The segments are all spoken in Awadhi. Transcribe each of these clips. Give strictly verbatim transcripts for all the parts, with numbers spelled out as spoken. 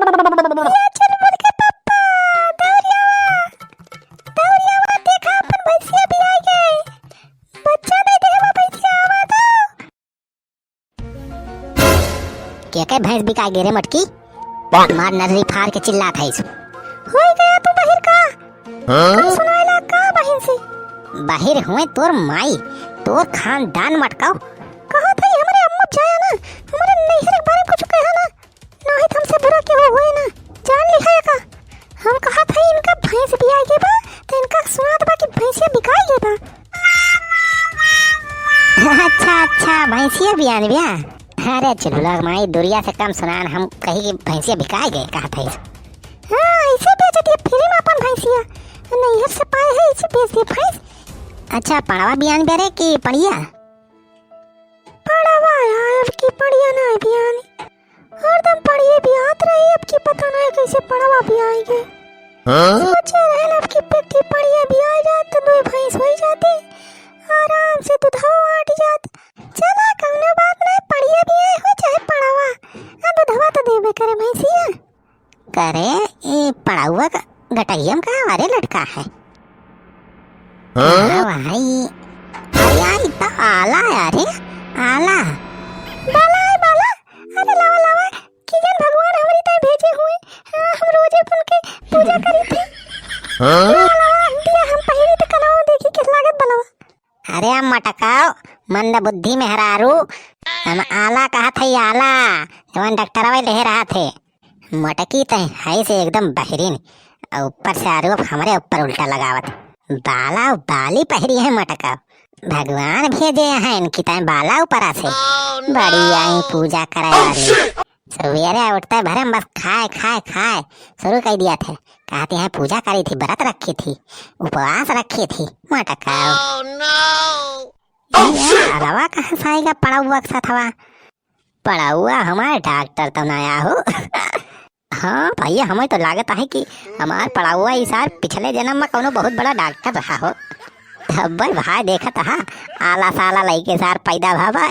ए चुलबुल के पप्पा, दौड़ियावा, दौड़ियावा, देखा अपन भैंसिया भी आ गए। बच्चा दे दे, हम भैंसिया आवा दो। के के भैंस बिका गे रे मटकी? मार नजरी फाड़ के चिल्लात है। होई गया तू बहिर का? हाँ? सुनाइला का बहिन से? बहिर हुए तोर माई, तोर खानदान मटकाओ। कहा था हमरे अम्मा जाया ना, हमरे नैहर के बारे में कुछ कहा ना, नाहीं तो हमसे बुरा केहू होए ना। जान लिहा का? हम कहा था इनका भैंस बियाई के बा, तो इनका सुनात बा कि भैंसिया बिकाई के बा। अच्छा, अच्छा, भैंसिया बियान बिया। अरे चुलबुला माई, दुरिया से कम सुनान, हम कही कि भैंसिया बिकाई गए, कहा था इस। हाँ, ऐसे बेचत ये फ्री में अपन भैंसिया। नैहर से पाए है, इसे बेच दे भैंस। अच्छा, पड़वा बियान बिया रे कि पड़िया? पड़वा यार, अब की पड़िया ना बियान। हरदम पड़िए बियात रही, अब की पता नहीं कैसे पड़वा बियाई गए। हाँ? सोचे रहन अब की पेटी पड़िए बियाई जात तो दो भैंस होई जाती, आराम से दूधवा आट जात। चला कौनो बात नहीं, पड़िए बियाई हो चाहे पड़वा, आ दूधवा तो देबे करे भैंसिया। करे ई पड़वा का गटैया में का हमारे लटका है। हाँ? हाँ भाई, अरे यार, इतना आला है, अरे, आला। बाला है, बाला। अरे लावा, लावा, किजन भगवान हमरी ताई भेजे हुए। हाँ, हम रोजे उनके पूजा करी थी। हाँ? लावा, लावा, दिया हम पहिरी तो कनावा देखी किस लागत बलवा। अरे मटकाओ, मंदबुद्धि मेहरारू, हम आला कहत है, आला, जवन डॉक्टरवा लेहे रहत है। मटकी तय है से एकदम बहिरीन, और ऊपर से आरोप हमरे ऊपर उल्टा लगावत। बाला बाली पहिरी है मटका, भगवान भेजे हैं इनकी तय बाला ऊपर से। बड़ी आई पूजा करे वाली। सवेरे उठते भरे में बस खाए, खाए, खाए शुरू कर दिया थे। कहती हैं पूजा करी थी, व्रत रखी थी, उपवास रखी थी। मटका। ये अलावा कहाँ से आएगा पड़वा के साथ हवा? पड़वा हमारे डॉक्टर तो ना आया हो। हाँ भैया, हमें तो लागत है कि हमार पड़वा ई सार पिछले जन्म में कौनो बहुत बड़ा डॉक्टर रहा हो। तब भाई देखत हा, आला साला लइके सार पैदा भाबा।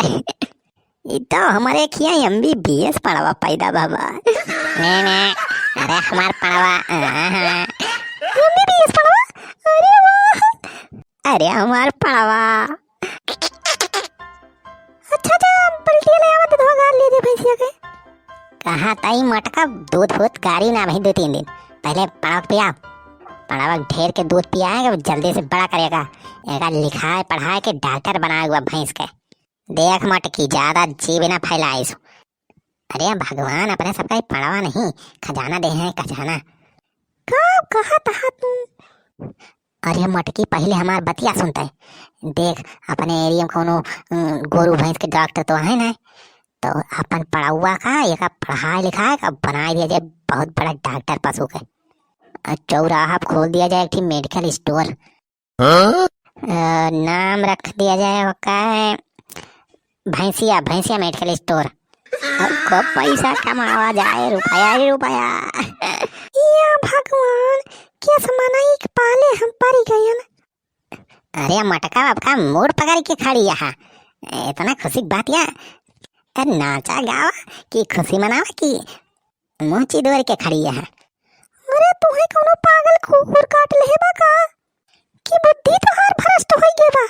ई तो हमारे खिया एमबीबीएस पड़वा पैदा भाबा। ने, ने, अरे हमार पड़वा, हाँ, हाँ। एमबीबीएस पड़वा? अरे वाह। अरे हमार पड़वा। अच्छा जा, बल्टिया ले आवा, दूधवा गार ले दे भैंसिया के। कहा ताई मटका, दूध फूत गारी ना भाई दो तीन दिन। पहले पड़वा के पिया। पड़वा ढेर के दूध पियाएगा, जल्दी से बड़ा करेगा। एका लिखाए पढ़ाए के डॉक्टर बनाएगा भैंस के। देख मटकी, ज्यादा जीभ ना फैलाइस। अरे भगवान, अपने सबका ही पड़वा नहीं, खजाना दे हैं, खजाना। का कहत हा तू? अरे मटकी, पहले हमार बतिया सुनते। देख, अपने एरिया में कौनो, उम, गोरू भैंस के डॉक्टर तो है ना, तो अपन पड़वा का, एका पढ़ाई लिखाई का बनाई दिया जाए बहुत बड़ा डॉक्टर पशु के। आ चौराहा पे खोल दिया जाए एक ठी मेडिकल स्टोर। हाँ? अ, नाम रख दिया जाए ओका भैंसिया, भैंसिया मेडिकल स्टोर। और खूब पैसा कमावा जाए, रुपया ही रुपया। या भगवान, किस मनई के पाले हम पड़ गयन। अरे मटका, आपका मूड पकड़ के खड़ी यहाँ, इतना खुशी की बात या। अरे नाचा गावा कि खुशी मनावा कि मुँह चिदोर के खड़ी है। अरे तुहे कौनो पागल कुकुर काट लेहे बा का? कि बुद्धि तोहार भ्रष्ट होई गे बा?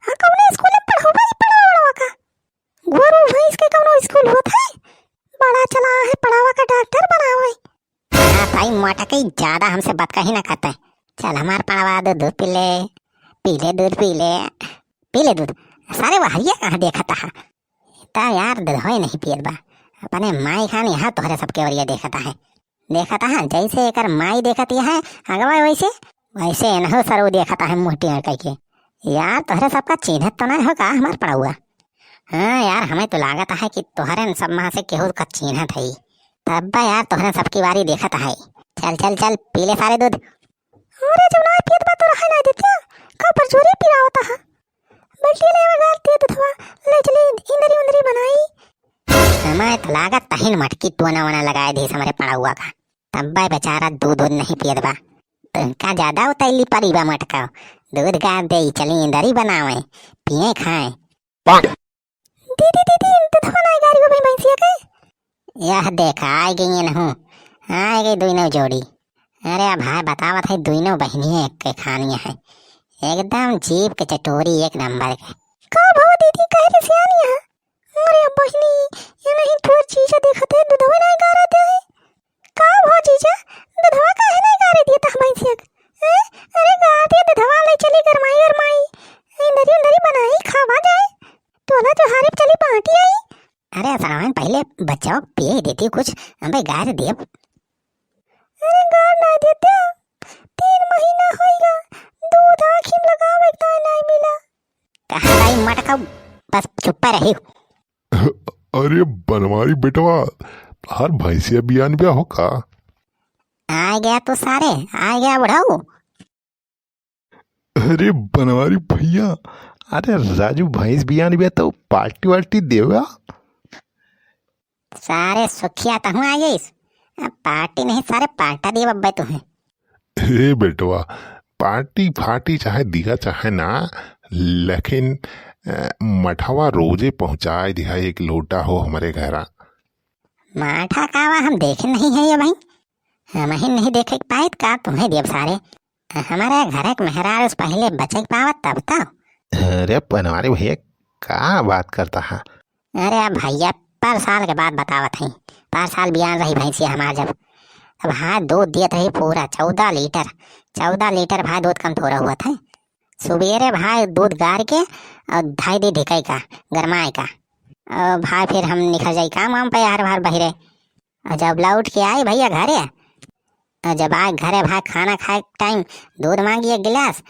हाँ, कौनो स्कूल में पढ़ावा ही पढ़ावा का? गोरू भैंस के कौनो स्कूल होत है? बड़ा चला है पढ़ावा का डॉक्टर बनावे। हाँ भाई, मोटा कहीं ज्यादा हमसे बात कहीं ना करता है। चल हमार पढ़ावा दो, दूध पी ले, पी ले दूध, पी ले, पी ले दूध। सारे वहरिया कहाँ देखता है? ता यार, दूधवे नहीं पियत बा। अपने माई खान यहाँ तोहरे सबके ओरिया देखत आहे। देखत आहे, जैसे एकर माई देखत है अगवा, वैसे, वैसे एनहु सरऊ देखत आहे मुँह टेढ़ कइके। यार, तोहरे सबका चीन्हत तो नहीं हो का हमार पड़ौआ? हाँ यार, हमें तो लागत आहे कि तोहरे न सब मा से केहू का चीन्हत है। तब बा यार, तोहरे सबकी बारी देखत आहे। चल, चल, चल, पी ले सारे दूध। अरे, जब ना पियत बा तो रहे ना देतिया, का पर जोरे पिलावत हा? बल्टी ले आवा, गार दे दूधवा, ले चली इंदरी उंदरी बनाई। समय तो लागत तहिन मटकी टोना वोना लगाए दे हमरे पड़ौआ का। तब्बे बेचारा दूध उध नहीं पियत बा। तुमका ज्यादा उतैली परी बा मटका। दूध गार दे, चली इंदरी बनावे, पिए खाए। दीदी, दीदी, दूधवा ना गारी हो भाई भैंसिया के। यह देखा, आ गई है नहू। आइ गइ दुइनौ जोड़ी। अरे अब भाई बतावत है, दुइनौ बहिनी है, एक के खानी है, एकदम जीभ के चटोरी एक नंबर के। का भवा दीदी, काहे रिसियानी है? अरे बहिनी, ये नहीं तोर जीजा देखत है, दूधवा नहीं गारत है। का भवा जीजा, दूधवा काहे नहीं गारे दिया तह भैंसिया के? हैं? अरे गार दिया दूधवा, ले चली गरमाई गरमाई। इंदरी उंदरी बनाई, खावा जाए। टोला त्योहारे पे चली पार्टी आई। अरे सावन पहिले बच्चा पिए देती कुछ, अबे गार दिया। अरे गार नहीं देते, तीन महीना होइगा, दूध आँखी में लगावे के ताई नहीं मिला। कहाँ भाई मटका, बस चुप्पा रही। अरे बनवारी बेटवा, हर भैंसिया बियान ब्या हो का? आइ गया तू सारे, आइ गया बुढ़ऊ। अरे बनवारी भैया, अरे राजू भैंस बियान ब्या तो पार्टी वार्टी देवा। सारे सुखिया तहूँ आ गइस। अब पार्टी नहीं सारे पाटा दिए बब्बे तुहें। हे बेटवा, पार्टी फाटी चाहे दिया चाहे ना, लेकिन, अ, मठवा रोजे पहुँचाए दिहा एक लोटा हो हमरे घरा। माठा कावा हम देखे नहीं है ये भाई, हम ही नहीं देखे के पाए का तुम्हें दियब सारे। हमारे घर के मेहरारू से पहिले बचे के पावत तब तो। अरे बनवारी भैया, का बात करता है? अरे भैया, पर साल के बात बतावत हई, पर साल बियान रही भैंसिया हमार जब, अब हाँ दूध दियत रही पूरा चौदह लीटर, चौदह लीटर भाई दूध कम थोड़ा हुआ था। सुबेरे भाई दूध गार के और धाई दी ढिकाई का, गरमाए का, और भाई फिर हम निकल जाई काम वाम पे यार बाहर बहिरे। और जब लौट के आई भैया घरे, और जब आए घरे भाई खाना खाए के टाइम दूध मांगी एक गिलास,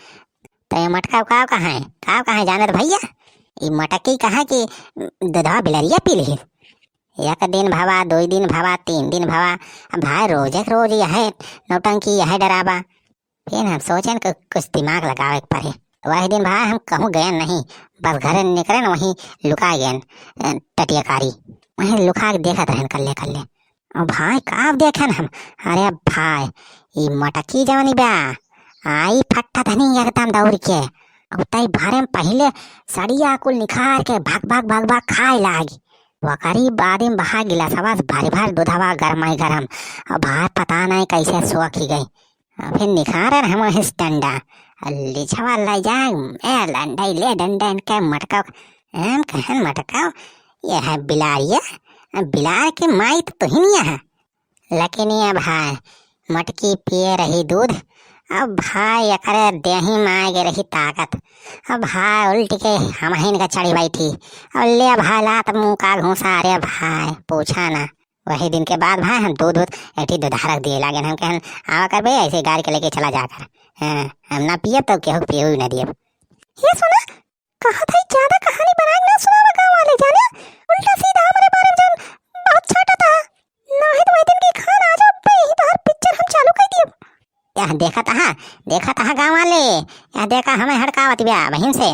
तो ये मटका का कहाँ है, का कहाँ है जानत भैया? ये मटकी कहाँ कि दूधवा बिलरिया पी ली। एक दिन भवा, दो दिन भवा, तीन दिन भवा, अब भाई रोजे के रोज यह नौटंकी, यह डरावा। फिर हम सोचेन कि कुछ दिमाग लगावे के पड़े। वही दिन भाई हम कहूँ गए नहीं, बस घरे निकले न वहीं लुका गए, अ, टटियाकारी। वहीं लुका के देखत रहन कल्ले कल्ले। ओ भाई, का देखेन हम? अरे भाई, ई मटकी जवनी बा, आई फट्टा धनी एकदम दौड़ के। अब तई भरे में पहिले सड़िया कुल निखार के भग भग भग भग खाए लागी। वकरी बाद में बहा गिलासवा से भरी भर दूधवा गरमाई गरम। अब भाई पता नहीं कैसे सोख ही गई। आ, फिर निखारन हम हिस डंडा। आ, लिछवा ले जाए, ए, डंडा ले, डंडा इनके मटकाओ। हम कहन मटकाओ, ये है बिलारिया। आ, बिलार के माई तो तुहिन है। लेकिन ये भाई, मटकी पिए रही दूध। अब भाई, एकरे देही में आए गे रही ताकत। अब भाई, उल्ट के हमहिन का चढ़ी बैठी। अब ले भाई, लात मुंह का घूसा, अरे भाई, पूछा ना। वही दिन के बाद भाई हम दूध, दूध, एठी दुधारक दिए लागे। हम कहन, "आवा कर बे, ऐसे गार के लेके चला जा कर। हाँ, हम ना पियब तो केहू के पियहू ना दियब।" ये सुना, कहा था ज्यादा कहानी बनाए ना सुनावा गाँव वाले, जाने? उल्टा सीधा हमरे बारे में जान बहुत छाटा था। ना है तो वही दिन की खान आ जाओ बे, यही तो हर पिक्चर हम चालू कर दियब। यह देखत आहा, देखत आहा गाँव वाले, यह देखा हमें हड़कावत ब्या बहिन से।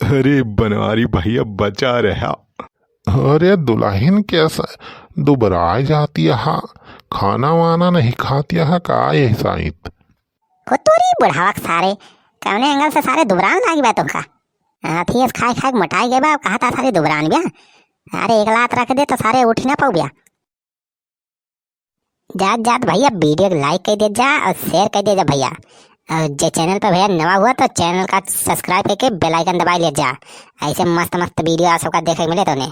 अरे बनवारी भैया बचा रहा। अरे दुल्हन कैसा दुबराए जाती है, खाना वाना नहीं खाती है का ये साइत? कुतुरी बुढ़ावक सारे, कौने एंगल से सारे दुबरान लागी बा तुमका? हाथी अस खाए खाए के मोटाई गए बा, अब कहा था सारे दुबरान ब्या। अरे एक लात रख दे तो सारे उठ ना पाऊ ब्या। जात जात भैया वीडियो को लाइक कर दे जा और शेयर कर दे जा भैया। और जे चैनल पर भैया नवा हुआ तो चैनल का सब्सक्राइब करके बेल आइकन दबाई ले जा, ऐसे मस्त मस्त वीडियो आप सबका देखे के मिले तो उन्हें।